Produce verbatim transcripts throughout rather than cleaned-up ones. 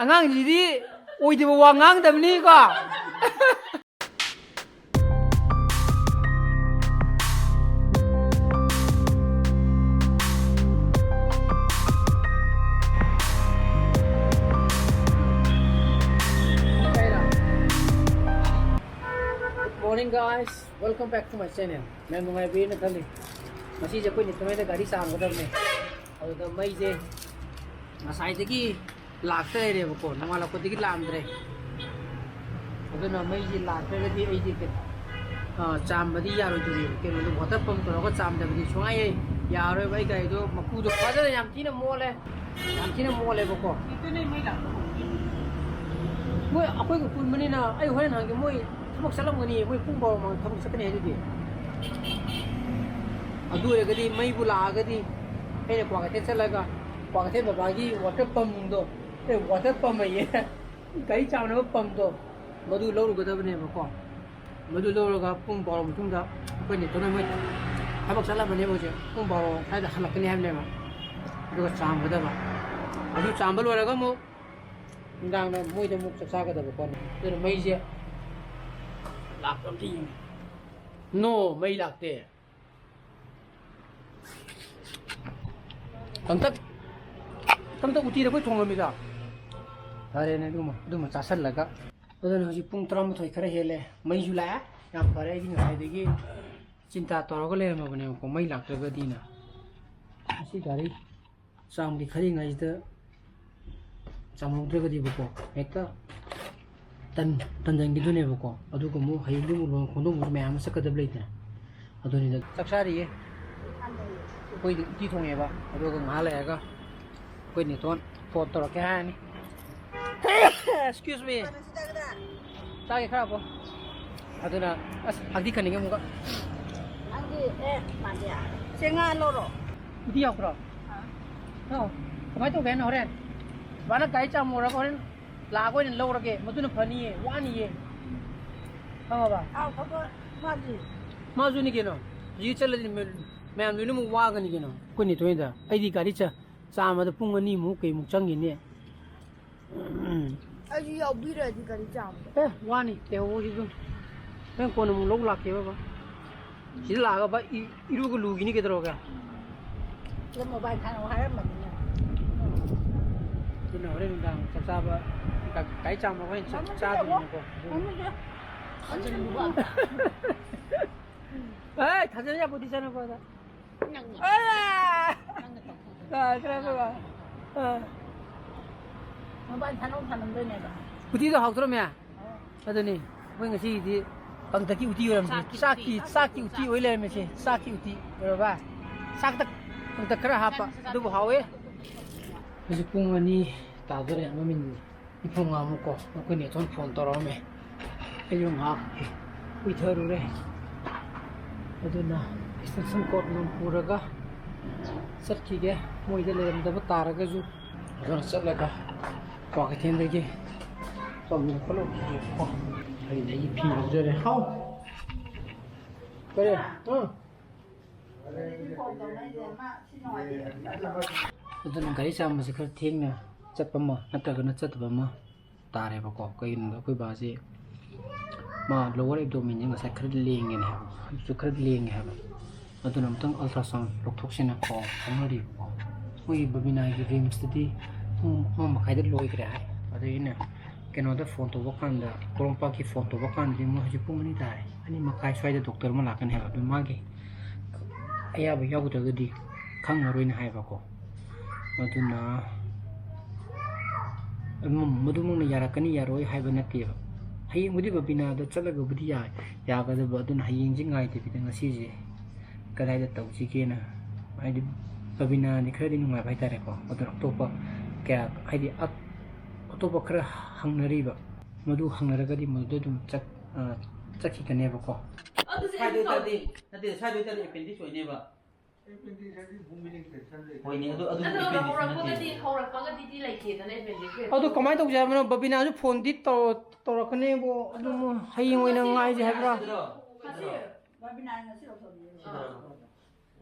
ꯑꯉꯥꯡꯁꯤꯗꯤ ꯑꯣꯏꯗꯕ ꯋꯥ ꯉꯥꯡꯗꯕꯅꯤꯀꯣ꯫ Good morning, guys. Welcome back to my channel. ꯃꯌꯥꯝ ꯅꯨꯡꯉꯥꯏꯕꯤꯔꯦꯅ ꯈꯜꯂꯤ꯫ ꯉꯁꯤꯁꯦ ꯑꯩꯈꯣꯏ ꯅꯤꯊꯣꯏꯗ ꯒꯥꯔꯤ ꯆꯥꯝꯒꯗꯕꯅꯦ꯫ ꯑꯗꯨꯗ ꯃꯩꯁꯦ ꯉꯁꯥꯏꯗꯒꯤ ꯂꯥꯛꯇ ꯂꯩꯔꯦꯕꯀꯣ, ꯅꯣꯡꯉꯥꯜꯂꯛꯄꯗꯒꯤ ꯂꯥꯛꯑꯝꯗ꯭ꯔꯦ꯫ ꯑꯗꯨꯅ ꯃꯩꯁꯦ ꯂꯥꯛꯇ꯭ꯔꯒꯗꯤ ꯑꯩꯗꯤ ꯀꯩ-, ꯑ, ꯆꯥꯝꯕꯗꯤ ꯌꯥꯔꯣꯏꯗꯣꯔꯤ꯫ ꯀꯩꯅꯣꯗꯣ, water pump ꯇꯧꯔꯒ ꯆꯥꯝꯗꯕꯗꯤ ꯁꯨꯡꯌꯥ ꯌꯥꯏ-, ꯌꯥꯔꯣꯏꯕ꯫ ꯑꯩ ꯒꯥꯔꯤꯗꯣ ꯃꯀꯨꯗꯣ ꯐꯖꯅ ꯌꯥꯝ ꯊꯤꯅ ꯃꯣꯠꯂꯦ, ꯌꯥꯝ ꯊꯤꯅ ꯃꯣꯠꯂꯦꯕꯀꯣ꯫ ꯃꯣꯏ ꯑꯩꯈꯣꯏꯒ ꯄꯨꯟꯕꯅꯤꯅ ꯑꯩ ꯍꯣꯔꯦꯟ ꯍꯪꯒꯦ, ꯃꯣꯏ ꯊꯕꯛ ꯆꯠꯂꯝꯒꯅꯤ, ꯃꯣꯏ ꯄꯨꯡ ꯕꯥꯔꯣ ꯃꯃꯥꯡꯗ ꯊꯕꯛ ꯆꯠꯀꯅꯤ ꯍꯥꯏꯗꯨꯗꯤ꯫ ꯑꯗꯨ ꯑꯣꯏꯔꯒꯗꯤ ꯃꯩꯕꯨ ꯂꯥꯛꯑꯒꯗꯤ ꯑꯩꯅ ꯀ꯭ꯋꯥꯀꯩꯊꯦꯜ ꯆꯠꯂꯒ ꯀ꯭ꯋꯥꯀꯩꯊꯦꯜ ꯕꯕꯥꯒꯤ water pumpꯗꯣ, ꯑꯦ, water pump ꯑꯌꯦ, ꯒꯥꯔꯤ ꯆꯥꯝꯅꯕ pumpꯗꯣ, ꯃꯗꯨ ꯂꯧꯔꯨꯒꯗꯕꯅꯦꯕꯀꯣ꯫ ꯃꯗꯨ ꯂꯧꯔꯒ ꯄꯨꯡ ꯕꯥꯔꯣ ꯃꯇꯨꯡꯗ ꯑꯩꯈꯣꯏ ꯅꯦꯇꯣꯟꯅ ꯃꯣꯏ ꯊꯕꯛ ꯆꯠꯂꯝꯃꯅꯦꯕ ꯍꯧꯖꯤꯛ꯫ ꯄꯨꯡ ꯕꯥꯔꯣ ꯁ꯭ꯋꯥꯏꯗ ꯍꯜꯂꯛꯀꯅꯤ ꯍꯥꯏꯕꯅꯦꯕ꯫ ꯑꯗꯨꯒ ꯆꯥꯝꯒꯗꯕ꯫ ꯑꯗꯨ ꯆꯥꯝꯕ ꯂꯣꯏꯔꯒ ꯑꯃꯨꯛ ꯅꯨꯡꯗꯥꯡꯗ ꯃꯣꯏꯗ ꯑꯃꯨꯛ ꯆꯥꯛ ꯆꯥꯒꯗꯕꯀꯣ꯫ ꯑꯗꯨꯅ ꯃꯩꯁꯦ ꯂꯥꯛꯄ ꯑꯝꯇ ꯌꯦꯡꯒꯦ꯫ No, ꯃꯩ ꯂꯥꯛꯇꯦ꯫ ꯀꯪꯇꯛ, ꯀꯪꯇꯛ ꯎꯇꯤꯗ ꯑꯩꯈꯣꯏ ꯊꯣꯡꯉꯝꯃꯤꯗ꯫ ꯐꯔꯦꯅꯦ, ꯑꯗꯨꯃ, ꯑꯗꯨꯃ ꯆꯥꯁꯜꯂꯒ꯫ ꯑꯗꯨꯅ ꯍꯧꯖꯤꯛ ꯄꯨꯡ ꯇꯔꯥꯃꯥꯊꯣꯏ ꯈꯔ ꯍꯦꯜꯂꯦ, ꯃꯩꯁꯨ ꯂꯥꯛꯑꯦ꯫ ꯌꯥꯝ ꯐꯔꯦ, ꯑꯩꯗꯤ ꯉꯁꯥꯏꯗꯒꯤ ꯆꯤꯟꯇꯥ ꯇꯧꯔꯒ ꯂꯩꯔꯝꯃꯕꯅꯦꯕꯀꯣ, ꯃꯩ ꯂꯥꯛꯇ꯭ꯔꯒꯗꯤꯅ꯫ ꯉꯁꯤ ꯒꯥꯔꯤ ꯆꯥꯝꯒꯦ ꯈꯜꯂꯤꯉꯩꯁꯤꯗ ꯆꯥꯝꯍꯧꯗ꯭ꯔꯒꯗꯤꯕꯀꯣ, ꯍꯦꯛꯇ ꯇꯟ-, ꯇꯟꯖꯟꯈꯤꯗꯣꯏꯅꯦꯕꯀꯣ꯫ ꯑꯗꯨꯒ ꯑꯃꯨꯛ ꯍꯌꯦꯡꯗꯤ ꯑꯃꯨꯛ ꯂꯨꯍꯣꯡ ꯈꯣꯡꯗꯣꯡꯕꯁꯨ ꯃꯌꯥꯝ ꯑꯃ ꯆꯠꯀꯗꯕ ꯂꯩꯗꯅ꯫ ꯑꯗꯨꯅꯤꯗ ꯆꯥꯛ ꯆꯥꯔꯤꯌꯦ꯫ ꯑꯩꯈꯣꯏꯗꯤ ꯎꯇꯤ ꯊꯣꯡꯉꯦꯕ, ꯑꯗꯨꯒ ꯉꯥꯏꯍꯥꯛ ꯂꯩꯔꯒ ꯑꯩꯈꯣꯏ ꯅꯦꯇꯣꯟ phone ꯇꯧꯔꯛꯀꯦ ꯍꯥꯏꯔꯅꯤ꯫ Excuse me꯫ ꯆꯥꯒꯦ ꯈꯔ ꯍꯥꯞꯄꯣ꯫ ꯑꯗꯨꯅ ꯑꯁ ꯍꯥꯛꯊꯤ ꯈꯟꯅꯤꯡꯉꯦ ꯑꯃꯨꯛꯀ꯫ ꯅꯪꯒꯤ, ꯑꯦ, ꯃꯥꯗꯤ, ꯆꯦ ꯉꯥ ꯂꯧꯔꯣ꯫ ꯎꯇꯤ ꯌꯥꯎꯕ꯭ꯔꯣ? ꯑꯥ꯫ ꯂꯥꯛꯑꯣ꯫ ꯀꯃꯥꯏꯅ ꯇꯧꯒꯦ ꯍꯥꯏꯅꯣ ꯍꯣꯔꯦꯟ? ꯕꯥꯅ ꯒꯥꯔꯤ ꯆꯥꯝꯃꯨꯔꯒ ꯍꯣꯔꯦꯟ ꯂꯥꯛꯑꯒ ꯑꯣꯏꯅ ꯂꯧꯔꯒꯦ꯫ ꯃꯗꯨꯅ ꯐꯅꯤꯌꯦ, ꯋꯥꯅꯤꯌꯦ꯫ ꯈꯪꯉꯕ? ꯑꯥꯎ, ꯊꯕꯛ ꯃꯥꯗꯤ꯫ ꯃꯥꯁꯨꯅꯤ ꯀꯩꯅꯣ꯫ ꯍꯧꯖꯤꯛ ꯆꯠꯂꯗꯤ ꯃ-, ꯃꯌꯥꯝ ꯂꯣꯏꯅꯃꯛ ꯋꯥꯒꯅꯤ ꯀꯩꯅꯣ꯫ ꯑꯩꯈꯣꯏ ꯅꯦꯇꯣꯟꯗ꯫ ꯑꯩꯗꯤ ꯒꯥꯔꯤ ꯆ-, ꯆꯥꯝꯕꯗ ꯄꯨꯡ ꯑꯅꯤꯃꯨꯛ ꯀꯩꯃꯨꯛ ꯆꯪꯈꯤꯅꯤ꯫ ꯑꯩꯁꯨ ꯌꯥꯎꯕꯤꯔꯗꯤ ꯒꯥꯔꯤ ꯆꯥꯝꯕꯗ꯫ ꯑꯦ, ꯋꯥꯅꯤ ꯂꯩꯍꯧꯕꯁꯤꯁꯨ꯫ ꯅꯪ ꯀꯣꯟꯅ ꯑꯃꯨꯛ ꯂꯧ ꯂꯥꯛꯀꯦꯕ꯫ ꯁꯤꯗ ꯂꯥꯛꯑꯒ ꯕꯥ ꯏ-, ꯏꯔꯨꯒ ꯂꯨꯈꯤꯅꯤ ꯀꯩꯗꯧꯔꯒꯦ? ꯁꯤꯗ ꯃꯣꯕꯥꯏꯜ ꯊꯥꯅꯧ ꯍꯥꯏꯔꯝꯕꯅꯤꯅꯦ꯫ ꯑꯗꯨꯅ ꯍꯣꯔꯦꯟ ꯅꯨꯡꯗꯥꯡ ꯆꯥꯛ ꯆꯥꯕ, ꯒꯥ-, ꯒꯥꯔꯤ ꯆꯥꯝꯕ ꯍꯣꯔꯦꯟ ꯆꯥꯛ ꯆꯥꯗꯣꯏꯅꯤꯀꯣ꯫ ꯃꯃꯤꯡꯁꯦ꯫ ꯊꯥꯖꯤꯜꯂꯨꯕ꯫ ꯑꯦ, ꯊꯥꯖꯤꯜ ꯌꯥꯄꯣꯠꯇꯦ ꯆꯥꯅꯕꯗ꯫ ꯅꯪꯅ꯫ ꯑꯦ! ꯅꯪꯅ ꯇꯧꯊꯣꯛꯄ꯫ ꯑꯥ, ꯆꯠꯂꯣ, ꯆꯠꯂꯣ꯫ ꯑꯥ꯫ ꯃꯣꯕꯥꯏꯜ ꯊꯥꯅꯧ ꯊꯥꯅꯝꯗꯣꯏꯅꯦꯕ꯫ ꯎꯇꯤꯗꯣ ꯍꯥꯎꯇ꯭ꯔꯣ, ꯃꯌꯥ? ꯑꯗꯨꯅꯤ, ꯑꯩꯈꯣꯏ ꯉꯁꯤꯒꯤꯗꯤ ꯀꯪꯇꯛꯀꯤ ꯎꯇꯤ ꯑꯣꯏꯔꯝꯗ꯭ꯔꯦ꯫ ꯆꯥꯛꯀꯤ ꯆꯥꯛꯀꯤ, ꯎꯇꯤ꯫ ꯆꯥꯛꯀꯤ ꯎꯇꯤ ꯑꯣꯏ ꯂꯩꯔꯝꯃꯦꯁꯦ꯫ ꯆꯥꯛꯀꯤ ꯎꯇꯤ ꯑꯣꯏꯔꯕ? ꯆꯥꯛꯇ ꯀꯪꯇꯛ ꯈꯔ ꯍꯥꯞꯄ, ꯑꯗꯨꯕꯨ ꯍꯥꯎꯋꯦ꯫ ꯍꯧꯖꯤꯛ ꯄꯨꯡ ꯑꯅꯤ ꯇꯥꯗꯣꯔꯦ, ꯃꯃꯤꯡ ꯅꯤꯐꯨ ꯃꯉꯥꯃꯨꯛ ꯀꯣ꯫ ꯑꯩꯈꯣꯏ ꯅꯦꯊꯣꯟ ꯐꯣꯟ ꯇꯧꯔꯛꯑꯝꯃꯦ꯫ ꯑꯩꯁꯨ ꯉꯥꯏꯍꯥꯛ ꯎꯏꯊꯔꯨꯔꯦ꯫ ꯑꯗꯨꯅ extension cord ꯅꯨꯡ ꯄꯨꯔꯒ ꯆꯠꯈꯤꯒꯦ꯫ ꯃꯣꯏꯗ ꯂꯩꯔꯝꯗꯕ ꯇꯥꯔꯒꯁꯨ꯫ ꯑꯗꯨꯅ ꯆꯠꯂꯒ ꯀ꯭ꯋꯥꯀꯩꯊꯦꯜꯗꯒꯤ ꯇꯧꯔꯤꯕ ꯈꯣꯠꯂꯤꯕ ꯑꯩ ꯑꯩꯒꯤ ꯐꯤ ꯂꯧꯖꯔꯦ꯫ ꯍꯥꯎ꯫ ꯀꯔꯤ? ꯑꯥ꯫ ꯑꯗꯨꯅ ꯒꯥꯔꯤ ꯆꯥꯝꯕꯁꯦ ꯈꯔ ꯊꯦꯡꯅ ꯆꯠꯄ ꯑꯃ ꯅꯠꯇ꯭ꯔꯒꯅ ꯆꯠꯇꯕ ꯑꯃ ꯇꯥꯔꯦꯕꯀꯣ꯫ ꯀꯩꯒꯤꯅꯣꯗ ꯑꯩꯈꯣꯏ ꯕꯥꯁꯦ ꯃꯥ lower abdomen ꯁꯦ ꯉꯁꯥꯏ ꯈꯔ ꯂꯦꯡꯉꯦꯅ ꯍꯥꯏꯕ, ꯍꯧꯖꯤꯛꯁꯨ ꯈꯔ ꯂꯦꯡꯉꯦ ꯍꯥꯏꯕ꯫ ꯑꯗꯨꯅ ꯑꯃꯨꯛꯇꯪ ultrasound ꯂꯧꯊꯣꯛꯁꯦꯅ ꯄꯥꯎ ꯐꯥꯎꯅꯔꯤꯕꯀꯣ꯫ ꯃꯣꯏꯒꯤ ꯕꯕꯤꯅꯥꯒꯤ ꯔꯤꯝꯁꯇꯗꯤ ꯄꯨꯡ ꯑꯃ ꯃꯈꯥꯏꯗ ꯂꯣꯏꯈ꯭ꯔꯦ ꯍꯥꯏ꯫ ꯑꯗꯒꯤ ꯑꯩꯅ ꯀꯩꯅꯣꯗ ꯐꯣꯟ ꯇꯧꯕ ꯀꯥꯟꯗ, ꯄꯣꯔꯣꯝꯄꯥꯠꯀꯤ ꯐꯣꯟ ꯇꯧꯕ ꯀꯥꯟꯗꯗꯤ ꯃꯣꯏ ꯍꯧꯖꯤꯛ ꯄꯨꯡ ꯑꯅꯤ ꯇꯥꯔꯦ, ꯑꯅꯤ ꯃꯈꯥꯏ ꯁ꯭ꯋꯥꯏꯗ ꯗꯣꯛꯇꯔ ꯑꯃ ꯂꯥꯛꯀꯅꯤ ꯍꯥꯏꯕ꯫ ꯑꯗꯨ ꯃꯥꯒꯤ ꯑꯌꯥꯕ ꯌꯥꯎꯗ꯭ꯔꯒꯗꯤ ꯈꯪꯉꯔꯣꯏꯅ ꯍꯥꯏꯕꯀꯣ꯫ ꯑꯗꯨꯅ ꯑꯗꯨꯝ ꯃꯗꯨꯃꯛꯅ ꯌꯥꯔꯛꯀꯅꯤ ꯌꯥꯔꯣꯏ ꯍꯥꯏꯕ ꯅꯠꯇꯦꯕ꯫ ꯍꯌꯦꯡꯕꯨꯗꯤ ꯕꯕꯤꯅꯥꯗ ꯆꯠꯂꯒꯕꯨꯗꯤ ꯌꯥꯏ, ꯌꯥꯒꯗꯕ꯫ ꯑꯗꯨꯅ ꯍꯌꯦꯡꯁꯦ ꯉꯥꯏꯗꯕꯤꯗ ꯉꯁꯤꯁꯦ ꯀꯗꯥꯏꯗ ꯇꯧꯁꯤꯒꯦꯅ, ꯍꯥꯏꯗꯤ ꯕꯕꯤꯅꯥꯗꯤ ꯈꯔꯗꯤ ꯅꯨꯡꯉꯥꯏꯕ ꯍꯥꯏꯇꯥꯔꯦꯀꯣ꯫ ꯑꯗꯨꯅ ꯑꯇꯣꯞꯄ ꯀꯌꯥ, ꯍꯥꯏꯗꯤ ꯑ-, ꯑꯇꯣꯞꯄ ꯈꯔ ꯍꯪꯅꯔꯤꯕ, ꯃꯗꯨ ꯍꯪꯅꯔꯒꯗꯤ ꯃꯗꯨꯗ ꯑꯗꯨꯝ ꯆꯠ-, ꯑ, ꯆꯠꯈꯤꯒꯅꯦꯕꯀꯣ꯫ ꯑꯗꯨꯗꯤ ꯁ꯭ꯋꯥꯏꯗ ꯑꯣꯏꯇꯥꯔꯗꯤ, ꯅꯠꯇꯦ, ꯁ꯭ꯋꯥꯏꯗ ꯑꯣꯏꯇꯥꯔꯗꯤ appendix ꯑꯣꯏꯅꯦꯕ꯫ Appendix ꯍꯥꯏꯗꯤ ꯕꯨꯡ ꯕꯤꯂꯤꯡ tension ꯂꯩ꯫ ꯍꯣꯏꯅꯦ, ꯑꯗꯨ, ꯑꯗꯨ ꯑꯗꯣ appendix ꯍꯧꯔꯛꯄꯒꯗꯤ, ꯅꯠꯇꯦ꯫ ꯍꯧꯔꯛꯄꯒꯗꯤ ꯂꯩꯇꯦꯗꯅ appendix ꯂꯩꯕ꯫ ꯑꯗꯣ ꯀꯃꯥꯏꯅ ꯇꯧꯁꯦ ꯍꯥꯏꯕꯅꯣ? ꯕꯕꯤꯅꯥꯁꯨ ꯐꯣꯟꯗꯤ ꯇꯧ-, ꯇꯧꯔꯛꯀꯅꯦꯕꯣ꯫ ꯑꯗꯨ ꯃꯣꯏ ꯍꯌꯦꯡ ꯑꯣꯏꯅ ꯉꯥꯏꯁꯦ ꯍꯥꯏꯕ꯭ꯔꯥ? ꯁꯤꯗꯔꯣ? ꯉꯁꯤ ꯕꯕꯤꯅꯥ ꯉꯁꯤ ꯂꯧꯊꯣꯛꯑꯦ꯫ ꯁꯤꯗꯔꯣ?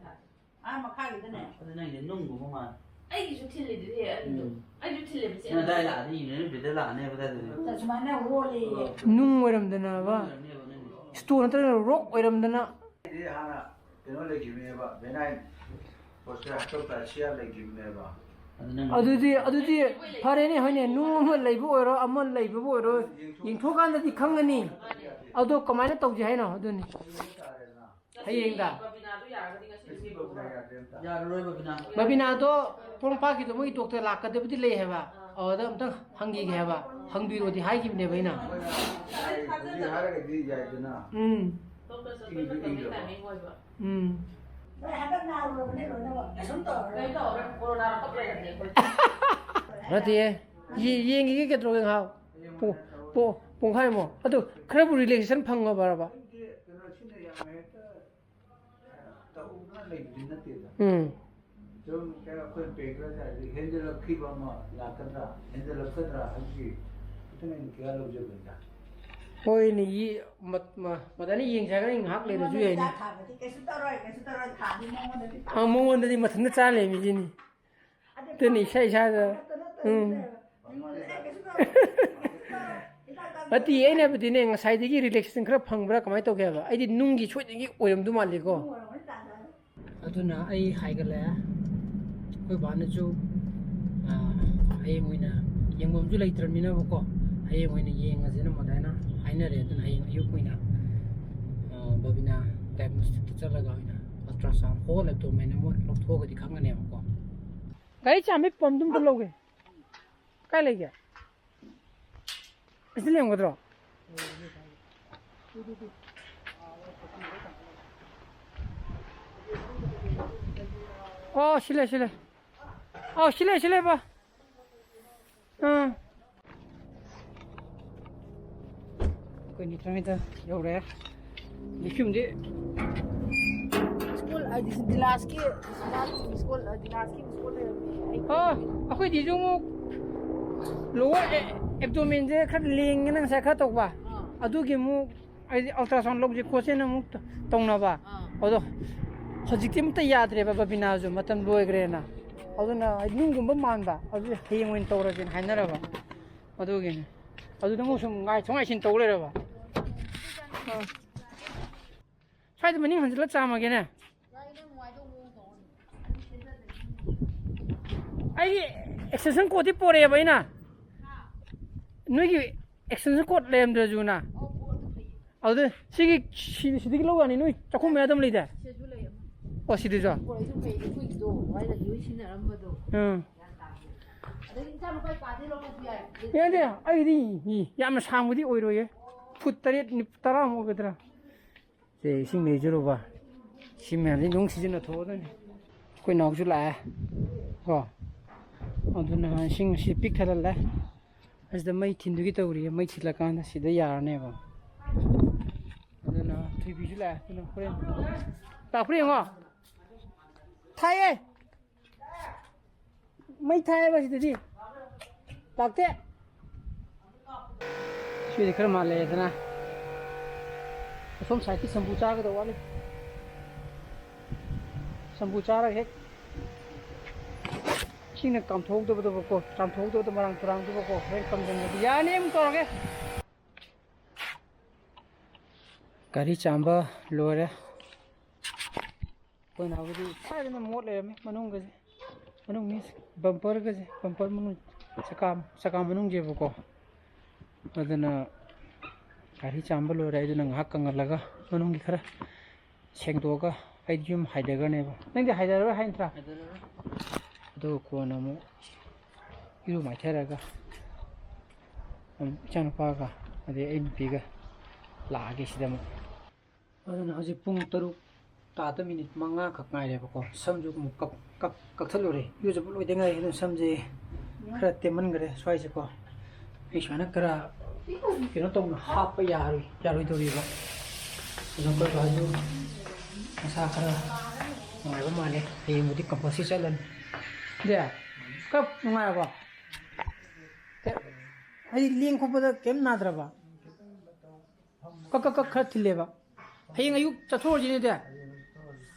ꯑꯥ, ꯃꯈꯥꯒꯤꯗꯅꯦ꯫ ꯑꯗꯨ ꯅꯪꯒꯤꯗꯤ ꯅꯨꯡꯒꯨꯝꯕ ꯃꯥꯜꯂꯦ꯫ ꯑꯩꯒꯤꯁꯨ ꯊꯤꯜꯂꯤꯗꯨꯗꯤ ꯑꯩꯒꯤꯗꯣ꯫ ꯎꯝ꯫ ꯑꯩꯁꯨ ꯊꯤꯜꯂꯦꯕ ꯆꯦ꯫ ꯅꯪ ꯑꯗꯥꯏ ꯂꯥꯛꯑꯗꯤ ꯏꯃꯦꯟ ꯕꯤꯗ ꯂꯥꯛꯑꯅꯦꯕ ꯑꯗꯥꯏꯗꯗꯤ꯫ ꯁꯨꯃꯥꯏꯅ ꯍꯣꯜꯂꯦꯌꯦ꯫ ꯅꯨꯡ ꯑꯣꯏꯔꯝꯗꯅꯕ꯫ ꯅꯨꯡ ꯑꯣꯏꯔꯝꯅꯦꯕ ꯅꯪꯒꯤꯗꯣ꯫ ꯁ꯭ꯇꯣꯟ ꯅꯠꯇ꯭ꯔꯒꯅ ꯔꯣꯛ ꯑꯣꯏꯔꯝꯗꯅ꯫ ꯑꯩꯗꯤ ꯍꯥꯟꯅ ꯀꯩꯅꯣ ꯂꯩꯈꯤꯕꯅꯦꯕ, ꯕꯦꯅꯥꯏꯟ ꯄꯣꯁꯇꯔ ꯍꯥꯏꯗꯣꯛꯇ ꯁꯤꯌꯥ ꯂꯩꯈꯤꯕꯅꯦꯕ꯫ ꯑꯗꯨ ꯅꯪ ꯑꯗꯨꯗꯤ, ꯑꯗꯨꯗꯤ ꯐꯔꯦꯅꯦ, ꯍꯣꯏꯅꯦ, ꯅꯨꯡ ꯑꯃ ꯂꯩꯕ ꯑꯣꯏꯔꯣ, ꯑꯃ ꯂꯩꯕꯕꯨ ꯑꯣꯏꯔꯣ, ꯌꯦꯡꯊꯣꯛ- ꯌꯦꯡꯊꯣꯛꯀꯥꯟꯗꯗꯤ ꯈꯪꯒꯅꯤ꯫ ꯑꯗꯣ ꯀꯃꯥꯏꯅ ꯇꯧꯁꯤ ꯍꯥꯏꯅꯣ? ꯑꯗꯨꯅꯤ꯫ ꯍꯌꯦꯡꯗ꯫ ꯕꯕꯤꯅꯥꯗꯣ ꯌꯥꯔꯒꯗꯤ ꯉꯁꯤ ꯌꯥꯔꯔꯣꯏ ꯕꯕꯤꯅꯥ꯫ ꯕꯕꯤꯅꯥꯗꯣ ꯄꯣꯔꯣꯝꯄꯥꯠꯀꯤꯗꯣ ꯃꯣꯏꯒꯤ ꯗꯣꯛꯇꯔ ꯂꯥꯛꯀꯗꯕꯗꯤ ꯂꯩ ꯍꯥꯏꯕ꯫ ꯑꯥ꯫ ꯑꯗꯨꯗ ꯑꯝꯇꯪ ꯍꯪꯈꯤꯒꯦ ꯍꯥꯏꯕ꯫ ꯍꯪꯕꯤꯔꯣꯗꯤ ꯍꯥꯏꯈꯤꯕꯅꯦꯕ ꯑꯩꯅ꯫ ꯍꯣꯏ, ꯍꯧꯖꯤꯛ ꯍꯥꯏꯔꯒꯗꯤ ꯌꯥꯏꯗꯅ꯫ ꯎꯝ꯫ ꯗꯣꯛꯇꯔ ꯆꯠꯄꯩ ꯏꯪꯁꯨ ꯃꯇꯝꯗꯤ ꯏꯪꯗꯕ꯫ ꯇꯥꯏꯃꯤꯡ ꯑꯣꯏꯕ꯫ ꯎꯝ꯫ ꯅꯣꯏ ꯍꯟꯗꯛ ꯅꯥꯔꯨꯔꯕꯅꯦ ꯂꯣꯏꯅꯃꯛ꯫ ꯀꯩꯁꯨꯝ ꯇꯧꯔꯔꯣꯏ꯫ ꯀꯩꯝ ꯇꯧꯔꯔꯣꯏ꯫ ꯀꯣꯔꯣꯅꯥ ꯂꯧꯊꯣꯛ ꯂꯩꯔꯕꯅꯦ ꯑꯩꯈꯣꯏ꯫ ꯅꯠꯇꯦꯌꯦ꯫ ꯌꯦ-, ꯌꯦꯡꯈꯤꯒꯦ ꯀꯩꯗꯧꯔꯒꯦ ꯉꯥꯏꯍꯥꯛ꯫ ꯄꯨꯡ, ꯄꯨꯡ, ꯄꯨꯡꯈꯥꯏꯃꯨꯛ꯫ ꯑꯗꯨ ꯈꯔꯕꯨ relaxation ꯐꯪꯉꯕꯔꯕ? ꯀꯩꯅꯣ ꯁꯤꯅ ꯌꯥꯝ ꯍꯦꯛꯇ ꯇꯧꯗꯅ ꯂꯩꯕꯗꯤ ꯅꯠꯇꯦꯗ꯫ ꯎꯝ꯫ ꯁꯨꯝ ꯀꯩꯅꯣ ꯑꯩꯈꯣꯏ ꯄꯦꯡꯀ꯭ꯔꯁ ꯍꯥꯏꯁꯦ ꯍꯦꯟꯖꯜꯂꯛꯈꯤꯕ ꯑꯃ ꯂꯥꯛꯀꯗ꯭ꯔꯥ, ꯍꯦꯟꯖꯜꯂꯛꯀꯗ꯭ꯔꯥ ꯍꯥꯏꯕꯒꯤ ꯈꯤꯇꯪ ꯑꯩꯅ care ꯂꯧꯖꯕꯅꯤꯗ꯫ ꯍꯣꯏꯅꯦ, ꯌꯦ-, ꯃ-, ꯃ-, ꯃꯗꯥꯅꯤ ꯌꯦꯡꯁꯦ ꯍꯥꯏꯔꯒꯅ ꯉꯥꯏꯍꯥꯛ ꯂꯩꯔꯁꯨ ꯌꯥꯏꯅꯦ꯫ ꯍꯤꯗꯥꯛ ꯊꯥꯕꯗꯤ ꯀꯩꯁꯨ ꯇꯧꯔꯣꯏ, ꯀꯩꯁꯨ ꯇꯧꯔꯣꯏ, ꯊꯥꯗꯤ ꯃꯉꯣꯟꯗꯗꯤ ꯊꯥ-, ꯑꯥ, ꯃꯉꯣꯟꯗꯗꯤ ꯃꯊꯟꯇ ꯆꯥ ꯂꯩꯔꯝꯃꯤꯁꯤꯅꯤ꯫ ꯑꯗꯨꯅꯤ ꯏꯁꯥ ꯏꯁꯥꯗ꯫ ꯎꯝ꯫ ꯅꯠꯇꯦ, ꯑꯩꯅ ꯍꯥꯏꯕꯗꯤꯅꯦ, ꯉꯁꯥꯏꯗꯒꯤ relaxation ꯈꯔ ꯐꯪꯕ꯭ꯔꯥ ꯀꯃꯥꯏꯅ ꯇꯧꯒꯦ ꯍꯥꯏꯕ? ꯑꯩꯗꯤ ꯅꯨꯡꯒꯤ ꯁꯣꯏꯗꯅꯒꯤ ꯑꯣꯏꯔꯝꯗꯧ ꯃꯥꯜꯂꯤꯀꯣ꯫ ꯑꯗꯨꯅ ꯑꯩ ꯍꯥꯏꯒꯠꯂꯛꯑꯦ꯫ ꯑꯩꯈꯣꯏ ꯕꯥꯅꯁꯨ, ꯑꯥ, ꯍꯌꯦꯡ ꯑꯣꯏꯅ ꯌꯦꯡꯐꯝꯁꯨ ꯂꯩꯇ꯭ꯔꯕꯅꯤꯅꯕꯀꯣ, ꯍꯌꯦꯡ ꯑꯣꯏꯅ ꯌꯦꯡꯉꯁꯦꯅ ꯃꯗꯥꯏꯅ ꯍꯥꯏꯅꯔꯦ꯫ ꯑꯗꯨꯅ ꯍꯌꯦꯡ ꯑꯌꯨꯛ ꯑꯣꯏꯅ, ꯑꯥ, ꯕꯕꯤꯅꯥ diagnostic ꯇ ꯆꯠꯂꯒ ꯑꯣꯏꯅ ultrasound whole abdomen ꯑꯃ ꯂꯧꯊꯣꯛꯑꯒꯗꯤ ꯈꯪꯒꯅꯦꯕꯀꯣ꯫ ꯒꯥꯔꯤ ꯆꯥꯝꯕꯩ ꯄꯝꯗꯨ ꯑꯝꯇ ꯂꯧꯒꯦ꯫ ꯀꯥꯏ ꯂꯩꯒꯦ? ꯑꯁꯤ ꯂꯩꯔꯝꯒꯗ꯭ꯔꯣ? ꯑꯣ, ꯁꯤ ꯂꯩ, ꯁꯤ ꯂꯩ꯫ ꯑꯣ, ꯁꯤ ꯂꯩ, ꯁꯤ ꯂꯩ, ꯕꯥ꯫ ꯑꯥ꯫ ꯑꯩꯈꯣꯏ ꯅꯤꯊꯣꯏꯗ ꯌꯧꯔꯦ꯫ ꯂꯩꯈꯤꯝꯗꯤ꯫ ꯁ꯭ꯀꯨꯜ, ꯑ, ꯗꯤꯂꯥꯁꯀꯤ, ꯁ꯭ꯀꯨꯜ, ꯑ, ꯗꯤꯂꯥꯁꯀꯤ ꯁ꯭ꯀꯨꯜ ꯂꯩꯔꯝꯃꯦ꯫ ꯑꯩ ꯑꯣ, ꯑꯩꯈꯣꯏꯗꯤꯁꯨ ꯑꯃꯨꯛ lower ꯑꯦ-, abdomen ꯁꯦ ꯈꯔ ꯂꯦꯡꯉꯦꯅ ꯉꯁꯥꯏ ꯈꯔ ꯇꯧꯕ꯫ ꯑꯥ꯫ ꯑꯗꯨꯒꯤ ꯑꯃꯨꯛ ꯑꯩꯗꯤ ultrasound ꯂꯧꯁꯤ ꯈꯣꯠꯁꯦꯅ ꯑꯃꯨꯛ ꯇ-, ꯇꯧꯅꯕ꯫ ꯑꯥ꯫ ꯑꯗꯣ ꯍꯧꯖꯤꯛꯇꯤ ꯑꯃꯠꯇ ꯌꯥꯗ꯭ꯔꯦꯕ ꯕꯕꯤꯅꯥꯁꯨ, ꯃꯇꯝ ꯂꯣꯏꯈ꯭ꯔꯦꯅ꯫ ꯑꯣ꯫ ꯑꯗꯨꯅ ꯅꯨꯡꯒꯨꯝꯕ ꯃꯥꯟꯕ, ꯑꯗꯨꯗꯤ ꯍꯌꯦꯡ ꯑꯣꯏꯅ ꯇꯧꯔꯁꯦꯅ ꯍꯥꯏꯅꯔꯕ꯫ ꯑꯗꯨꯒꯤꯅꯤ꯫ ꯑꯗꯨꯗ ꯑꯃꯨꯛ ꯁꯨꯝ ꯉꯥꯏꯊꯣꯛ ꯉꯥꯏꯁꯤꯟ ꯇꯧ ꯂꯩꯔꯕ꯫ ꯑꯥ꯫ ꯁ꯭ꯋꯥꯏꯗ ꯃꯅꯤꯡ ꯍꯟꯖꯤꯜꯂ ꯆꯥꯝꯃꯒꯦꯅꯦ꯫ ꯑꯩꯒꯤ extension cord ꯇꯤ ꯄꯣꯔꯛꯑꯦꯕ ꯑꯩꯅ꯫ ꯅꯣꯏꯒꯤ extension cord ꯂꯩꯔꯝꯗ꯭ꯔꯁꯨꯅ꯫ ꯑꯗꯨꯗ ꯁꯤꯒꯤ, ꯁꯤ-, ꯁꯤꯗꯒꯤ ꯂꯧ ꯌꯥꯅꯤ, ꯅꯣꯏ ꯆꯥꯛꯈꯨꯝ ꯃꯌꯥꯗ ꯑꯃ ꯂꯩꯗꯥꯏ? ꯁꯤꯗꯁꯨ ꯂꯩ ꯑꯃ꯫ ꯑꯣ, ꯁꯤꯗꯁꯨ? ꯄꯣꯔꯛꯏꯗꯣ ꯐꯩ, ꯑꯩꯈꯣꯏꯒꯤꯗꯣ ꯍꯥꯏꯅ ꯂꯣꯏ ꯁꯤꯖꯤꯟꯅꯔꯝꯕꯗꯣ꯫ ꯎꯝ꯫ ꯒ꯭ꯌꯥꯟ ꯇꯥꯗꯦ꯫ ꯑꯗꯒꯤ ꯏꯆꯥ ꯅꯨꯄꯥ ꯀꯥꯗꯩ ꯂꯧꯔꯁꯨ ꯌꯥꯏ꯫ ꯌꯥꯗꯦ, ꯑꯩꯗꯤ ꯌꯥꯝꯅ ꯁꯥꯡꯕꯗꯤ ꯑꯣꯏꯔꯣꯏꯌꯦ꯫ ꯐꯨꯠ ꯇꯔꯦꯠ, ꯅꯤꯞ-, ꯇꯔꯥꯃꯨꯛ ꯑꯣꯏꯒꯗ꯭ꯔꯥ? ꯁꯦ, ꯏꯁꯤꯡ ꯂꯩꯖꯔꯨꯕ꯫ ꯁꯤ ꯃꯌꯥꯝꯁꯤ ꯑꯗꯨꯝ ꯁꯤꯖꯤꯟꯅꯊꯣꯛꯑꯗꯣꯏꯅꯤ꯫ ꯑꯩꯈꯣꯏ ꯅꯥꯎꯁꯨ ꯂꯥꯛꯑꯦ ꯀꯣ꯫ ꯑꯗꯨꯅ ꯏꯁꯤꯡ ꯁꯤ ꯄꯤꯛ ꯊꯜꯍꯜꯂꯦ꯫ ꯑꯁꯤꯗ ꯃꯩ ꯊꯤꯟꯗꯨꯒꯤ ꯇꯧꯔꯤꯌꯦ꯫ ꯃꯩ ꯊꯤꯜꯂꯀꯥꯟꯗ ꯁꯤꯗ ꯌꯥꯔꯅꯦꯕ꯫ ꯑꯗꯨꯅ ꯊꯣꯏꯕꯤꯁꯨ ꯂꯥꯛꯑꯦ꯫ ꯑꯗꯨꯅ ꯍꯣꯔꯦꯟ ꯂꯥꯛꯄ꯭ꯔꯥ ꯌꯦꯡꯉꯣ꯫ ꯊꯥꯏꯌꯦ꯫ ꯃꯩ ꯊꯥꯏꯌꯦꯕ ꯁꯤꯗꯗꯤ꯫ ꯂꯥꯛꯇꯦ꯫ ꯁꯤꯗꯤ ꯈꯔ ꯃꯥꯜꯂꯦꯗꯅ꯫ ꯑꯁꯣꯝ side ꯀꯤ ꯁꯝꯕꯨ ꯆꯥꯒꯗꯧ ꯋꯥꯠꯂꯤ꯫ ꯁꯝꯕꯨ ꯆꯥꯔꯒ ꯍꯦꯛ ꯏꯁꯤꯡꯅ ꯀꯥꯝꯊꯣꯛꯍꯧꯗꯕꯗꯨꯕꯀꯣ, ꯆꯥꯝꯊꯣꯛꯍꯧꯗꯕꯗꯣ ꯃꯔꯥꯡ ꯇꯨꯔꯥꯡꯗꯨꯕꯀꯣ, ꯍꯦꯛ ꯀꯪꯁꯤꯟꯕꯗꯤ ꯌꯥꯅꯤ꯫ ꯑꯃꯨꯛ ꯇꯧꯔꯒꯦ꯫ ꯒꯥꯔꯤ ꯆꯥꯝꯕ ꯂꯣꯏꯔꯦ꯫ ꯑꯩꯈꯣꯏ ꯅꯥꯎꯒꯤꯗꯤ ꯐꯖꯅ ꯃꯣꯠ ꯂꯩꯔꯝꯃꯤ ꯃꯅꯨꯡꯒꯁꯦ꯫ ꯃꯅꯨꯡ means bumper ꯒꯁꯦ, bumper ꯃꯅꯨꯡ ꯆꯀꯥ, ꯆꯀꯥ ꯃꯅꯨꯡꯁꯦꯕꯀꯣ꯫ ꯑꯗꯨꯅ ꯒꯥꯔꯤ ꯆꯥꯝꯕ ꯂꯣꯏꯔꯦ꯫ ꯑꯗꯨꯅ ꯉꯥꯏꯍꯥꯛ ꯀꯪꯍꯜꯂꯒ ꯃꯅꯨꯡꯒꯤ ꯈꯔ ꯁꯦꯡꯗꯣꯛꯑꯒ ꯑꯩꯗꯤ ꯌꯨꯝ ꯍꯥꯏꯊꯈ꯭ꯔꯅꯦꯕ꯫ ꯅꯪꯗꯤ ꯍꯥꯏꯊꯔꯔꯣꯏ ꯍꯥꯏ ꯅꯠꯇ꯭ꯔꯥ? ꯍꯥꯏꯊꯔꯔꯣꯏ꯫ ꯑꯗꯨꯒ ꯀꯣꯟꯅ ꯑꯃꯨꯛ ꯏꯔꯨ ꯃꯥꯏꯊꯔꯒ ꯑꯃꯨꯛ ꯏꯆꯥꯅꯨꯄꯥꯒ ꯑꯗꯩ ꯑꯩ ꯅꯨꯄꯤꯒ ꯂꯥꯛꯑꯒꯦ ꯁꯤꯗ ꯑꯃꯨꯛ꯫ ꯑꯗꯨꯅ ꯍꯧꯖꯤꯛ ꯄꯨꯡ ꯇꯔꯨꯛ ꯇꯥꯗ minute ꯃꯉꯥꯈꯛ ꯉꯥꯏꯔꯦꯕꯀꯣ꯫ ꯁꯝꯁꯨ ꯑꯃꯨꯛ ꯀꯛ-, ꯀꯛ-, ꯀꯛꯊꯠꯂꯨꯔꯦ꯫ ꯏꯔꯨꯖꯕ ꯂꯣꯏꯗ ꯉꯥꯏꯔꯤ꯫ ꯑꯗꯨꯅ ꯁꯝꯁꯦ ꯈꯔ ꯇꯦꯟꯃꯟꯈ꯭ꯔꯦ ꯁ꯭ꯋꯥꯏꯁꯦꯀꯣ꯫ ꯑꯩ ꯁꯨꯃꯥꯏꯅ ꯈꯔ ꯀꯩꯅꯣ ꯇꯧꯅ ꯍꯥꯞꯄ ꯌꯥꯔꯣꯏ-, ꯌꯥꯔꯣꯏꯗꯧꯔꯤꯕ꯫ ꯑꯗꯨꯅ ꯑꯩꯈꯣꯏ ꯕꯥꯁꯨ ꯃꯁꯥ ꯈꯔ ꯅꯨꯡꯉꯥꯏꯕ ꯃꯥꯜꯂꯦ꯫ ꯍꯌꯦꯡꯕꯨꯗꯤ compulsory ꯆꯠꯂꯅꯤ꯫ ꯗꯦ, ꯈꯔ ꯅꯨꯡꯉꯥꯏꯔꯕꯣ? ꯑꯩ ꯂꯦꯡ ꯈꯣꯠꯄꯗ ꯀꯩꯝ ꯅꯥꯗ꯭ꯔꯕ? ꯀꯛ ꯀꯛ ꯀꯛ ꯈꯔ ꯊꯤꯜꯂꯦꯕ꯫ ꯍꯌꯦꯡ ꯑꯌꯨꯛ ꯆꯠꯊꯣꯛꯑꯁꯤꯅꯦ ꯑꯗꯨꯗꯤ꯫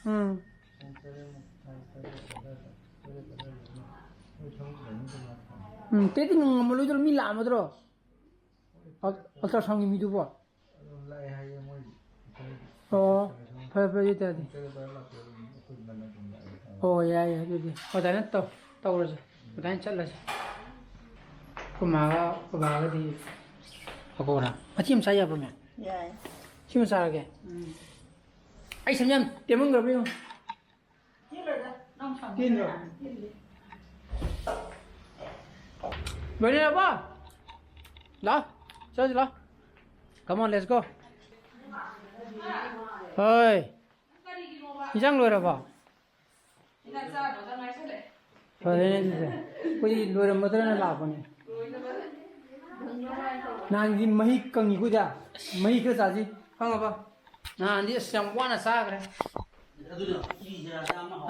ꯎꯝ꯫ ꯎꯝ, ꯇꯦꯠꯇꯤ ꯉꯝꯃꯔꯣꯏꯗ꯭ꯔꯣ? ꯃꯤ ꯂꯥꯛꯑꯝꯃꯗ꯭ꯔꯣ? ꯑꯜ-, ultrasoundꯒꯤ ꯃꯤꯗꯨꯕꯣ? ꯑꯗꯨꯝ ꯂꯥꯛꯑꯦ ꯍꯥꯏꯌꯦ ꯃꯣꯏ꯫ ꯑꯣ, ꯐꯔꯦ, ꯐꯔꯦ, ꯑꯗꯨ ꯑꯣꯏꯇꯥꯔꯗꯤ꯫ ꯄꯨꯡ ꯇꯔꯦꯠ ꯑꯗꯨꯋꯥꯏ ꯂꯥꯛꯄꯗ ꯑꯗꯨꯝ ꯑꯩꯈꯣꯏ ꯉꯟꯅ ꯑꯗꯨꯝ ꯂꯥꯛꯑꯦ꯫ ꯑꯣ, ꯌꯥꯏ, ꯌꯥꯏ, ꯑꯗꯨꯗꯤ ꯑꯗꯨꯃꯥꯏꯅ ꯇꯧ-, ꯇꯧꯔꯁꯦ꯫ ꯑꯗꯨꯃꯥꯏꯅ ꯆꯠꯂꯁꯦ꯫ ꯑꯩꯈꯣꯏ ꯃꯥꯒ, ꯑꯩꯈꯣꯏ ꯕꯥꯒꯗꯤ ꯍꯧꯔ꯫ ꯃꯆꯤ ꯑꯃ ꯆꯥ ꯌꯥꯕ꯭ꯔꯣ, ꯃꯦꯝ? ꯌꯥꯏ꯫ ꯁꯤꯃ ꯆꯥꯔꯒꯦ? ꯎꯝ꯫ ꯑꯩ ꯁꯝ ꯌꯥꯝ ꯇꯦꯟꯃꯟꯈ꯭ꯔꯕ ꯌꯦꯡꯉꯨ꯫ ꯇꯦꯟꯗ꯭ꯔꯣ? ꯂꯣꯏꯅꯔꯕꯣ? ꯂꯥꯎ, ꯆꯠꯂꯁꯤ ꯂꯥꯎ꯫ Come on, let's go. ꯍꯣꯏ꯫ ꯏꯟꯖꯥꯡ ꯂꯣꯏꯔꯕꯣ? ꯐꯔꯦꯅꯦ ꯑꯗꯨꯗꯤ꯫ ꯑꯩꯈꯣꯏꯗꯤ ꯂꯣꯏꯔꯝꯃꯗ꯭ꯔꯅ ꯂꯥꯛꯄꯅꯦ꯫ ꯅꯍꯥꯟꯒꯤ ꯃꯍꯤ ꯀꯪꯉꯤꯀꯣ ꯏꯗ? ꯃꯍꯤ ꯈꯔ ꯆꯥꯁꯤ, ꯈꯪꯉꯕ? ꯅꯍꯥꯟꯗꯤ ꯑꯁ ꯌꯥꯝ ꯋꯥꯅ ꯆꯥꯈ꯭ꯔꯦ꯫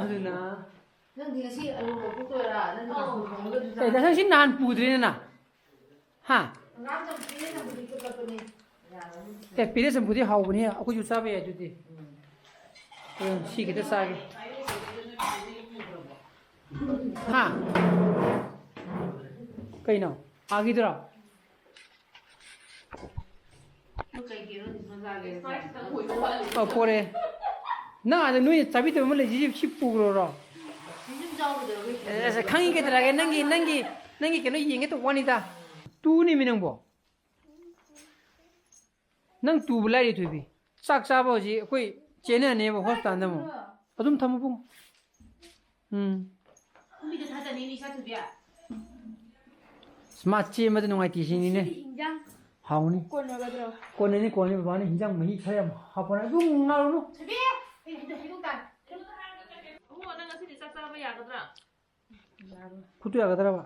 ꯑꯗꯨꯅ ꯅꯪꯗꯤ ꯉꯁꯤ ꯑꯂꯨ ꯂꯧꯊꯣꯛꯇꯣꯏꯔꯥ? ꯅꯪ ꯀꯥꯡꯁꯣꯏ ꯊꯣꯡꯕꯒ ꯑꯗꯨ ꯑꯦ, ꯆꯥ- ꯅꯪ ꯁꯤ ꯅꯍꯥꯟ ꯄꯨꯗ꯭ꯔꯤꯅꯦ ꯅꯪ? ꯍꯥ? ꯑꯉꯥꯡ ꯆꯝꯐꯨꯠꯅꯦ, ꯆꯝꯐꯨꯠꯇꯤ ꯐꯨꯠꯂꯛꯄꯅꯦ꯫ ꯌꯥꯔꯅꯤ꯫ ꯑꯦ, ꯄꯤꯔꯦ ꯆꯝꯐꯨꯠꯇꯤ ꯍꯥꯎꯕꯅꯦ, ꯑꯩꯈꯣꯏꯁꯨ ꯆꯥꯕ ꯌꯥꯏ ꯑꯗꯨꯗꯤ꯫ ꯎꯝ, ꯁꯤ ꯈꯤꯇ ꯆꯥꯒꯦ꯫ ꯍꯥ? ꯀꯩꯅꯣ? ꯑꯥꯒꯤꯗꯨꯔꯣ? ꯑꯧ, ꯄꯣꯔꯛꯑꯦ꯫ ꯅꯪ ꯑꯥꯗ ꯅꯣꯏꯅ ꯆꯥꯕꯤꯗꯕ ꯑꯃ ꯂꯩꯁꯤ, ꯁꯤ ꯄꯨꯈ꯭ꯔꯣꯔꯣ? ꯑꯁ, ꯈꯪꯉꯤ ꯀꯩꯗꯧꯔꯒꯦ? ꯅꯪꯒꯤ, ꯅꯪꯒꯤ, ꯅꯪꯒꯤ ꯀꯩꯅꯣ ꯌꯦꯡꯒꯦ ꯇꯧꯕ ꯋꯥꯅꯤꯗ꯫ ꯇꯨꯅꯦꯃꯤ ꯅꯪꯕꯣ꯫ ꯅꯪ ꯇꯨꯕ ꯂꯥꯏꯔꯤ, ꯊꯣꯏꯕꯤ꯫ ꯆꯥꯛ ꯆꯥꯕ ꯍꯧꯖꯤꯛ ꯑꯩꯈꯣꯏ ꯆꯦꯟꯅꯅꯦꯕ ꯍꯣꯁꯄꯤꯇꯥꯜꯗ ꯑꯃꯨꯛ꯫ ꯑꯗꯨꯝ ꯊꯝꯃꯨ ꯄꯨꯡ꯫ ꯎꯝ꯫ ꯃꯤꯗ ꯊꯥꯖꯅꯤꯡꯉꯤ ꯏꯆꯥ ꯊꯣꯏꯕꯤ꯫ ꯑꯁ, ꯃꯥ ꯆꯦꯟꯕꯗ ꯅꯨꯡꯉꯥꯏꯇꯦ ꯁꯤꯅꯤꯅꯦ꯫ ꯁꯤꯗꯤ ꯏꯟꯖꯥꯡ ꯍꯥꯎꯅꯤ꯫ ꯀꯣꯟꯅꯒꯗ꯭ꯔꯣ? ꯀꯣꯟꯅꯅꯤ, ꯀꯣꯟꯅꯅꯤ꯫ ꯕꯕꯥꯅ ꯍꯤꯟꯖꯥꯡ ꯃꯍꯤ ꯈꯔ ꯌꯥꯝ ꯍꯥꯞꯄꯅꯦ꯫ ꯑꯗꯨꯝ ꯉꯥꯎꯔꯨꯅꯨ꯫ ꯊꯣꯏꯕꯤ! ꯑꯩ ꯍꯩꯗꯣꯛ-, ꯍꯩꯗꯣꯛ ꯇꯥꯔꯦ꯫ ꯏꯕꯨꯡꯉꯣ, ꯅꯪ ꯉꯁꯤꯗꯤ ꯆꯥꯛ ꯆꯥꯕ ꯌꯥꯒꯗ꯭ꯔꯥ? ꯌꯥꯔꯣꯏ꯫ ꯈꯨꯠꯇꯨ ꯌꯥꯒꯗ꯭ꯔꯕ?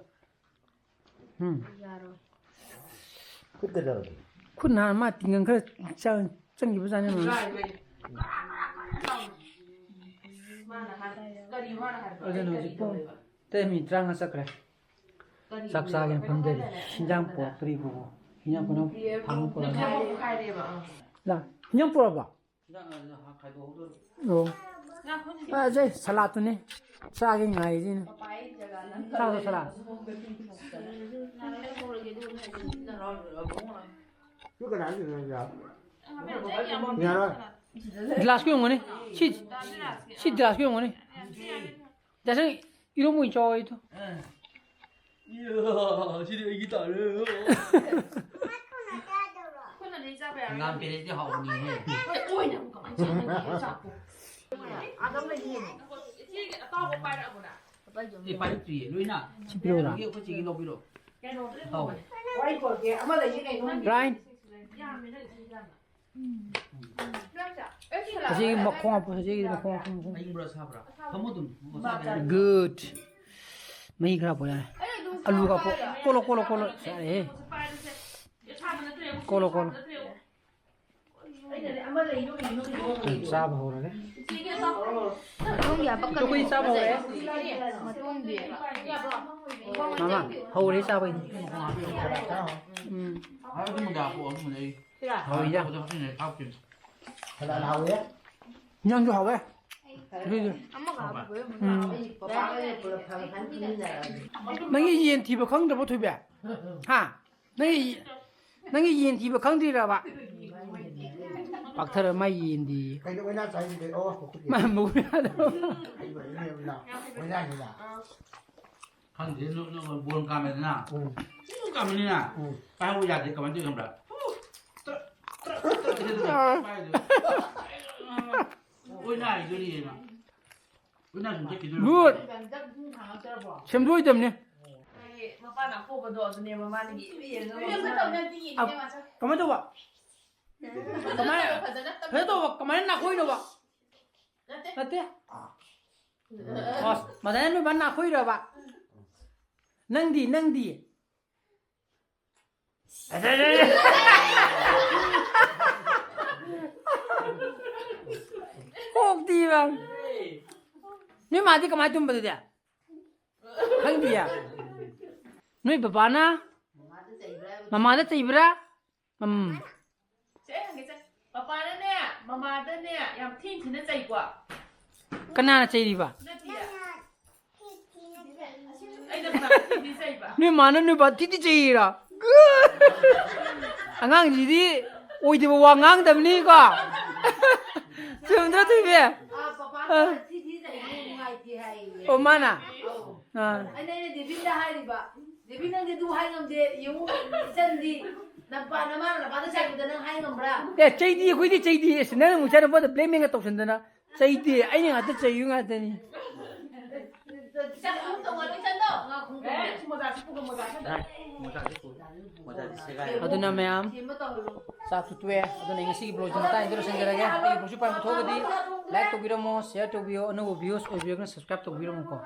ꯎꯝ꯫ ꯌꯥꯔꯣꯏ꯫ ꯈꯨꯠ ꯀꯩꯗꯧꯔꯒꯦ? ꯈꯨꯠ ꯅꯍꯥꯟ ꯃꯥ ꯇꯤꯡꯒꯟ ꯈꯔ ꯆꯪ-, ꯆꯪꯈꯤꯕꯖꯥꯠꯅꯤ ꯃꯥ꯫ ꯃꯥꯅ ꯍꯥꯏ-, ꯀꯔꯤ ꯃꯥꯅ ꯍꯥꯏꯕ? ꯑꯗꯨꯅ ꯍꯧꯖꯤꯛ ꯄꯨꯡ ꯇꯔꯦꯠ ꯃꯤꯅꯤꯠ ꯇꯔꯥꯉꯥ ꯆꯠꯈ꯭ꯔꯦ꯫ ꯆꯥꯛ ꯆꯥꯒꯦꯅ ꯐꯝꯖꯔꯤ꯫ ꯍꯤꯟꯖꯥꯡ ꯄꯨꯔꯛꯇ꯭ꯔꯤꯕꯣ? ꯍꯤꯟꯖꯥꯡ ꯄꯨꯔꯛ-, ꯊꯥꯡ ꯄꯨꯔꯛ-, ꯂꯥ, ꯍꯤꯟꯖꯥꯡ ꯄꯨꯔꯛꯑꯕꯣ? ꯑꯣ꯫ ꯐꯖꯩ, ꯁꯂꯥꯠꯇꯨꯅꯤ꯫ ꯆꯥꯒꯦ ꯉꯥꯏꯔꯤꯁꯤꯅ꯫ ꯆꯥꯔꯣ, ꯁꯂꯥ꯫ ꯌꯥꯔꯣꯏ꯫ ꯒ꯭ꯂꯥꯁꯀꯤ ꯑꯣꯏꯔꯝꯒꯅꯤ꯫ ꯁꯤ, ꯁꯤ ꯒ꯭ꯂꯥꯁꯀꯤ ꯑꯣꯏꯔꯝꯒꯅꯤ꯫ ꯗꯥꯁꯪ, ꯏꯔꯣꯝꯕ ꯑꯣꯏꯅ ꯆꯥꯎ ꯍꯥꯏꯗꯣ꯫ ꯏꯌꯥ, ꯁꯤꯗꯤ ꯑꯩꯒꯤ ꯇꯥꯔꯦ꯫ ꯍꯪꯒꯥꯝ ꯄꯦꯔꯦꯗꯤ ꯍꯥꯎꯕꯅꯤꯍꯦ꯫ ꯑꯦ, ꯄꯥꯏꯔꯛꯇ꯭ꯔꯤꯌꯦ, ꯂꯣꯏꯅ꯫ ꯁꯤ ꯄꯤꯔꯛꯎꯔꯥ? ꯑꯩꯈꯣꯏ ꯆꯦꯒꯤ ꯂꯧꯕꯤꯔꯣ꯫ ꯍꯥꯎ꯫ ꯔꯥꯏꯟ꯫ ꯑꯁꯤꯒꯤ ꯃꯈꯣꯡ ꯍꯥꯞꯄꯨ, ꯑꯁꯤꯒꯤ ꯃꯈꯣꯡ ꯍꯥꯞꯄꯨ, ꯃꯈꯣꯡ꯫ ꯑꯏꯪꯕ꯭ꯔꯥ ꯁꯥꯕ꯭ꯔꯥ? ꯊꯝꯃꯣ ꯑꯗꯨꯝ, ꯃꯈꯣꯡ ꯁꯥꯕ ꯌꯥꯅꯤ꯫ Good꯫ ꯃꯍꯤ ꯈꯔ ꯍꯥꯞꯄꯨ ꯌꯥꯔꯦ꯫ ꯑꯂꯨ ꯀꯥꯞꯄꯨ꯫ ꯀꯣꯠꯂꯣ, ꯀꯣꯠꯂꯣ, ꯀꯣꯠꯂꯣ꯫ ꯌꯥꯔꯦꯍꯦ꯫ ꯀꯣꯠꯂꯣ, ꯀꯣꯠꯂꯣ꯫ ꯆꯥꯕ ꯍꯧꯔꯒꯦ꯫ ꯃꯇꯨꯡꯒꯤ ꯍꯥꯄꯛꯀꯅꯤ꯫ ꯑꯩꯈꯣꯏ ꯆꯥꯕ ꯍꯧꯔꯦ꯫ ꯃꯇꯨꯡꯗꯤ꯫ ꯃꯃꯥ, ꯍꯧꯔꯦ ꯆꯥꯕꯩꯗꯤ꯫ ꯎꯝ꯫ ꯑꯗꯨꯝꯕꯗ ꯍꯥꯞꯄꯣ, ꯑꯗꯨꯝꯕꯗ ꯑꯩ ꯍꯥꯎꯏꯗ꯫ ꯍꯥꯞꯇꯣꯏꯅꯦ꯫ ꯐꯖꯅ ꯍꯥꯎꯋꯦ꯫ ꯏꯟꯖꯥꯡꯁꯨ ꯍꯥꯎꯋꯦ꯫ ꯑꯗꯨꯏꯗꯤ꯫ ꯑꯃꯒ ꯍꯥꯞꯄꯨ꯫ ꯎꯝ꯫ ꯅꯪꯒꯤ ꯌꯦꯟ ꯊꯤꯕ ꯈꯪꯗ꯭ꯔꯕꯣ, ꯊꯣꯏꯕꯤ? ꯍꯥ? ꯅꯪꯒꯤ, ꯅꯪꯒꯤ ꯌꯦꯟ ꯊꯤꯕ ꯈꯪꯗ꯭ꯔꯤꯔꯕ? ꯄꯥꯛꯊꯔ ꯃꯥꯏ ꯌꯦꯟꯗꯤ꯫ ꯀꯩꯅꯣ ꯑꯣꯏꯅ ꯆꯥꯏꯁꯤꯗꯤ? ꯑꯣ, ꯃꯀꯨ ꯌꯥꯗꯕ꯫ ꯍꯩꯕ, ꯍꯩꯕ, ꯍꯩꯕ꯫ ꯑꯣꯏꯅ ꯍꯩꯕ꯫ ꯈꯪꯗꯦ, ꯅꯣ-, ꯅꯣ-, ꯕꯣꯜ ꯀꯥꯝꯃꯦꯗꯅ꯫ ꯎꯝ꯫ ꯎꯝ, ꯀꯥꯝꯃꯤꯅꯤꯅ꯫ ꯎꯝ꯫ ꯄꯥꯏꯍꯧꯕ ꯌꯥꯗꯦ, ꯀꯃꯥꯏꯅ ꯇꯧꯋꯤ ꯈꯪꯕ꯭ꯔꯥ? Truck, truck, truck, truck, truck ꯄꯥꯏꯗꯣꯏ꯫ ꯑꯣꯏꯅ ꯍꯥꯏꯗꯣꯏꯅꯦ ꯃꯥ꯫ ꯑꯣꯏꯅ ꯁꯨꯝ ꯆꯠꯈꯤꯗꯣꯏꯔꯣ? Good꯫ ꯁꯦꯝꯗꯣꯛꯑꯣꯏꯗꯕꯅꯦ꯫ ꯃꯄꯥꯅ ꯑꯄꯣꯕꯗꯣ ꯑꯗꯨꯅꯦꯕ ꯃꯥꯅ ꯌꯦꯡꯉ ꯌꯦꯡꯉꯒ ꯑ, ꯀꯃꯥꯏꯅ ꯇꯧꯕ? ꯀꯃꯥꯏꯅ, ꯐꯖꯅ ꯇꯧꯕ, ꯀꯃꯥꯏꯅ ꯅꯥꯈꯣꯏꯅꯣꯕ? ꯅꯠꯇꯦ꯫ ꯅꯠꯇꯦ? ꯑꯁ, ꯃꯗꯥꯏꯅ ꯅꯣꯏ ꯕꯥ ꯅꯥꯈꯣꯏꯔꯕ? ꯅꯪꯗꯤ, ꯅꯪꯗꯤ? ꯀꯣꯛꯇꯤꯕ꯫ ꯅꯣꯏ ꯃꯥꯗꯤ ꯀꯃꯥꯏꯅ ꯇꯨꯝꯕꯗꯨꯗꯤ? ꯈꯪꯗꯤꯌꯦ꯫ ꯅꯣꯏ ꯕꯕꯥꯅ ꯃꯃꯥꯗ ꯆꯩꯕ꯭ꯔꯥ? ꯎꯝ꯫ ꯁꯦ, ꯑꯩ ꯍꯪꯒꯦ, ꯁꯦ꯫ ꯄꯄꯥꯅꯅꯦ, ꯃꯃꯥꯗꯅꯦ, ꯌꯥꯝ ꯊꯤꯅ ꯊꯤꯅ ꯆꯩꯀꯣ? ꯀꯅꯥꯅ ꯆꯩꯔꯤꯕ? ꯑꯩꯅ ꯀꯅꯥꯗ ꯊꯤꯗꯤ ꯆꯩꯕ? ꯅꯣꯏ ꯃꯥꯅ ꯅꯣꯏ ꯕꯥ ꯊꯤꯗꯤ ꯆꯩꯔꯤꯔꯣ? ꯑꯉꯥꯡꯁꯤꯗꯤ ꯑꯣꯏꯗꯕ ꯋꯥ ꯉꯥꯡꯗꯕꯅꯤꯀꯣ꯫ ꯆꯨꯝꯗ꯭ꯔꯣ ꯊꯣꯏꯕꯤ? ꯑꯥ, ꯄꯄꯥꯅ ꯊꯤ ꯊꯤ ꯆꯩꯕꯗꯣ ꯅꯨꯡꯉꯥꯏꯇꯦ ꯍꯥꯏꯌꯦ꯫ ꯑꯣ, ꯃꯥꯅ? ꯑꯧ꯫ ꯑꯥ, ꯑꯩꯅ, ꯑꯩꯅ ꯗꯦꯕꯤꯟꯗ ꯍꯥꯏꯔꯤꯕ, "ꯗꯦꯕꯤꯟ, ꯅꯪꯗꯤ ꯑꯗꯨ ꯍꯥꯏ ꯉꯝꯗꯦ, ꯌꯦꯡꯉꯨ, ꯏꯆꯟꯗꯤ ꯅꯄꯥ, ꯅꯃꯥꯅ ꯅꯄꯥꯗ ꯆꯩꯕꯗ ꯅꯪ ꯍꯥꯏ ꯉꯝꯕ꯭ꯔꯥ?" ꯑꯦ, ꯆꯩꯗꯤ ꯑꯩꯈꯣꯏꯗꯤ ꯆꯩꯗꯤ꯫ ꯑꯁ, ꯅꯪ ꯑꯃꯨꯛ ꯏꯆꯥꯅꯨꯄꯥꯗ ꯕ꯭ꯂꯦꯛꯃꯦꯜꯒ ꯇꯧꯁꯟꯗꯅ꯫ ꯆꯩꯗꯦ, ꯑꯩꯅ ꯉꯥꯛꯇ ꯆꯩꯕ ꯉꯥꯛꯇꯅꯤ꯫ ꯆꯥꯛ ꯈꯨꯝ ꯇꯧꯒꯅꯨ, ꯏꯆꯟꯗꯣ꯫ ꯉꯥ ꯈꯨꯝ ꯇꯧꯒꯅꯨ꯫ ꯑꯦ, ꯁꯤ ꯃꯣꯖꯥꯁꯤ ꯄꯨꯒ ꯃꯣꯖꯥꯁꯤ꯫ ꯃꯣꯖꯥꯁꯦ ꯄꯨ꯫ ꯃꯣꯖꯥꯁꯦ ꯁꯦꯒꯥꯏ꯫ ꯑꯗꯨꯅ ꯃꯌꯥꯝ, ꯊꯦꯝꯕ ꯇꯧꯔꯨꯅꯨ꯫ ꯆꯥꯛꯁꯨ ꯇꯣꯛꯑꯦ꯫ ꯑꯗꯨꯅ ꯑꯩ ꯉꯁꯤꯒꯤ vlogꯁꯦ ꯃꯇꯥꯡꯁꯤꯗ ꯂꯣꯏꯁꯤꯟꯖꯔꯒꯦ꯫ ꯑꯩꯒꯤ vlogꯁꯤ ꯄꯥꯝꯕ ꯊꯣꯛꯑꯒꯗꯤ like ꯇꯧꯕꯤꯔꯝꯃꯣ, share ꯇꯧꯕꯤꯌꯣ, ꯑꯅꯧꯕ views ꯑꯣꯏꯕꯤꯔꯒꯅ subscribe ꯇꯧꯕꯤꯔꯝꯃꯨꯀꯣ꯫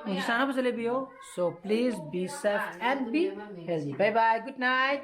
ꯅꯨꯡꯁꯤ ꯆꯥꯟꯅꯕꯁꯦ ꯂꯩꯕꯤꯌꯣ꯫ So please be safe and be healthy. Bye bye. Good night.